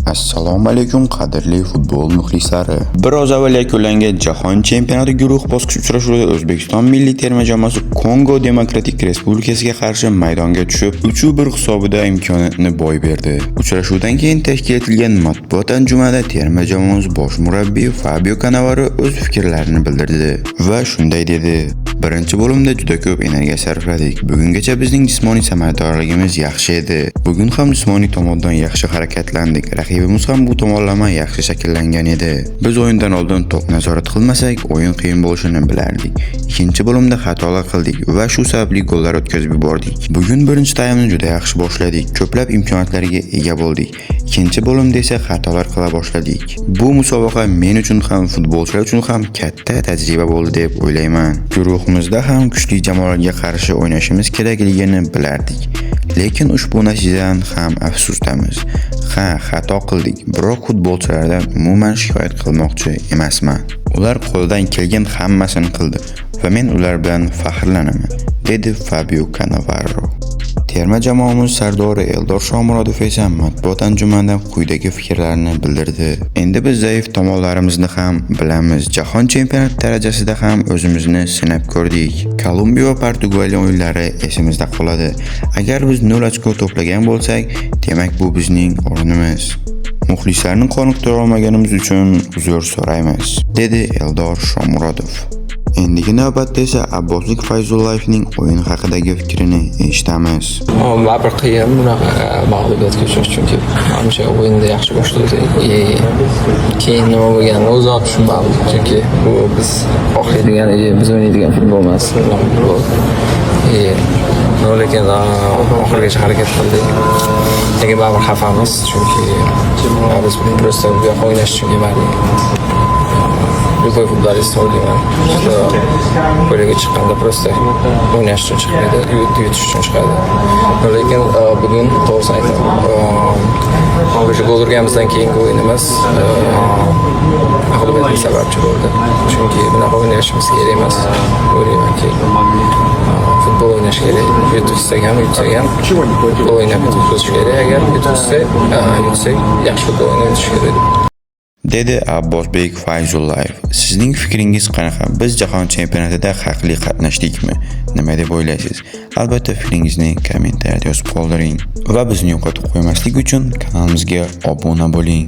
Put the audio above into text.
Assalomu alaykum, qadrli futbol muxlislari. Biroz avval yakunlangan Jahon chempionati guruh bosqich uchrashuvida O'zbekiston milliy terma jamoasi Kongo Demokratik Respublikasiga qarshi maydonga tushib, 3-1 hisobida imkoniyatni boy berdi. Uchrashuvdan keyin tashkil etilgan matbuot anjumanida terma jamoamiz bosh murabbiyi Fabio Cannavaro o'z fikrlarini bildirdi va shunday dedi: "Birinchi bo'limda juda ko'p energiya sarfladik. Bugungacha bizning jismoniy samaradorligimiz yaxshi edi. Bugun ham jismoniy tomondan yaxshi harakatlandik. Raqibimiz ham bu tomonlama yaxshi shakllangan edi. Biz o'yindan oldin to'p nazorat qilmasak, o'yin qiyin bo'lishini bilardik. Ikkinchi bo'limda xatolar qildik va shu sababli gollar o'tkazib yubordik. Bugun birinchi taymni juda yaxshi boshladik. Ko'plab imkoniyatlarga ega bo'ldik. Ikkinchi bo'limda esa xatolar qila boshladik. Bu musobaqa men uchun ham, futbolchilar uchun ham katta tajriba bo'ldi deb o'ylayman. Guruhimizda ham kuchli jamoalarga qarshi o'ynashimiz kerakligini bilardik. Lekin ushbu natijadan ham afsusdamiz. Ha, xato qildik, biroq futbolchilardan umuman shikoyat qilmoqchi emasman. Ular qo'lidan kelgan hammasini qildi va men ular bilan faxrlanaman", dedi Fabio Cannavaro. Terma jamoamiz sardori Eldor Shomurodov esa matbuot anjumanida quyidagi fikrlarini bildirdi: "Endi biz zaif tomonlarimizni ham bilamiz. Jahon chempionati darajasida ham o'zimizni sinab ko'rdik. Kolumbiya va Portugaliya o'yinlari esimizda qoladi. Agar biz 0 ochko to'plagan bo'lsak, demak, bu bizning o'rnimiz. Muxlislarni qoniqtira olmaganimiz uchun uzr so'raymiz", dedi Eldor Shomurodov. Endigi navbatda esa Abbosbek Fayzullayevning o'yin haqidagi fikrini eshitamiz. Ammo baribir qiyin bunaqa mag'lubiyatga uchrash, chunki manimcha, o'yinda yaxshi boshladik и keyin nima bo'lganini o'zim ham tushunmadim, chunki bu biz xohlaydigan и biz o'ynaydigan futbol emas bunaqa futbol. И но lekin oxirigacha harakat qildik, lekin baribir xafamiz, chunki biz просто bu yoqqa o'ynash uchun kelmadik. Любой futbolist, o'ylayman, что поля ga chiqqanda просто o'ynash uchun chiqmaydi, yutish uchun chiqadi. Но lekin bugun, to'g'risini aytaman, o'sha gol urganimizdan keyingi o'yinimiz mag'lubiyatga sababchi bo'ldi, chunki bunaqa o'ynashimiz kerak emas. O'ylaymanki, futbol o'ynash kerak. Yutqizsak ham, yutsak ham futbol o'ynab yutqizish kerak. Agar yutqizsak, yutsak, yaxshi futbol o'ynab yutish kerak. Dedi Abbosbek Fayzullayev. Sizning fikringiz qanaqa? Biz jahon chempionatida haqli qatnashdikmi? Nima deb o'ylaysiz? Albatta, fikringizni kommentariyada yozib qoldiring va bizni yo'qotib qo'ymaslik uchun kanalimizga obuna bo'ling.